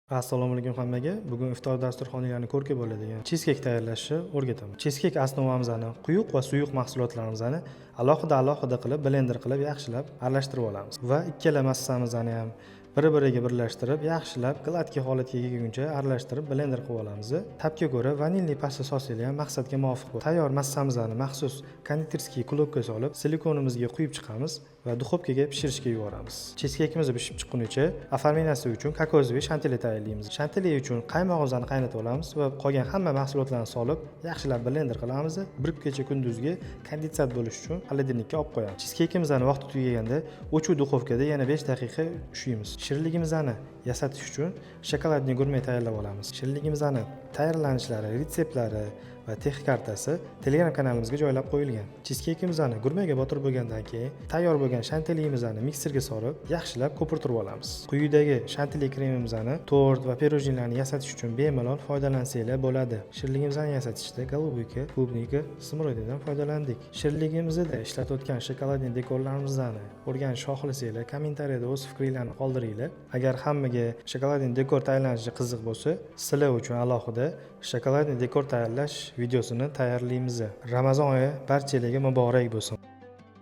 Assalomu alaykum hammaga. Bugun iftor dasturxoninglarni ko'rki bo'ladigan cheesecake tayyorlashni o'rgataman. Cheesecake основа mizni, quyuq va suyuq mahsulotlarimizni alohida alohida qilib, blender qilib, yaxshilab aralashtirib olamiz va ikkala massamizni ham bir biriga birlashtirib, yaxshilab гладкий holatga kelguncha aralashtirib, blender qilib olamiz. Ta'bga ko'ra ванильный pasta sosinglar ham maqsadga muvofiq bo'ladi. Tayyor massamizni maxsus кондитерский кулёк ka solib, silikonimizga quyib chiqamiz va duxovkaga pishirishga yuboramiz. Cheesecakeimiz pishib chiqqunicha оформления si uchun кокосовый shantili tayyorlaymiz. Shantili uchun qaymog'imizni qaynatib olamiz va qolgan hamma mahsulotlarni solib, yaxshilab blender qilamiz. Bir kecha kunduzgi конденсат bo'lishi uchun холодильник ka olib qo'yamiz. Cheesecakeimizni vaqti tugaganda o'chuv duxovkada yana 5 daqiqa ushlaymiz. Shirinligimizni yasatish uchun шоколадный gurme tayyorlab olamiz. Shirinligimizni tayyorlanishlari, retseptlari va тех kartasi Telegram kanalimizga joylab qo'yilgan. Cheesecakeimizni gurmega botirib bo'lgandan keyin tayyor bo'lgan shantilimizni mikserga solib, yaxshilab ko'pirtirib olamiz. Quyidagi shantili kremimizni tort va пирожный larni yasatish uchun bemalol foydalansanglar bo'ladi. Shirinligimizni yasatishda голубика, клубника, смородина dan foydalandik. Shirinligimizda ishlatayotgan шоколадный dekorlarimizni o'rganish xohlasanglar, kommentariyada o'z fikringlarni qoldiringlar. Agar hammaga шоколадный dekor tayyorlanishi qiziq bo'lsa, sizlar uchun alohida шоколадный dekor tayyorlash videosini tayyorlaymiz. Ramazon oyi barchalarga muborak bo'lsin.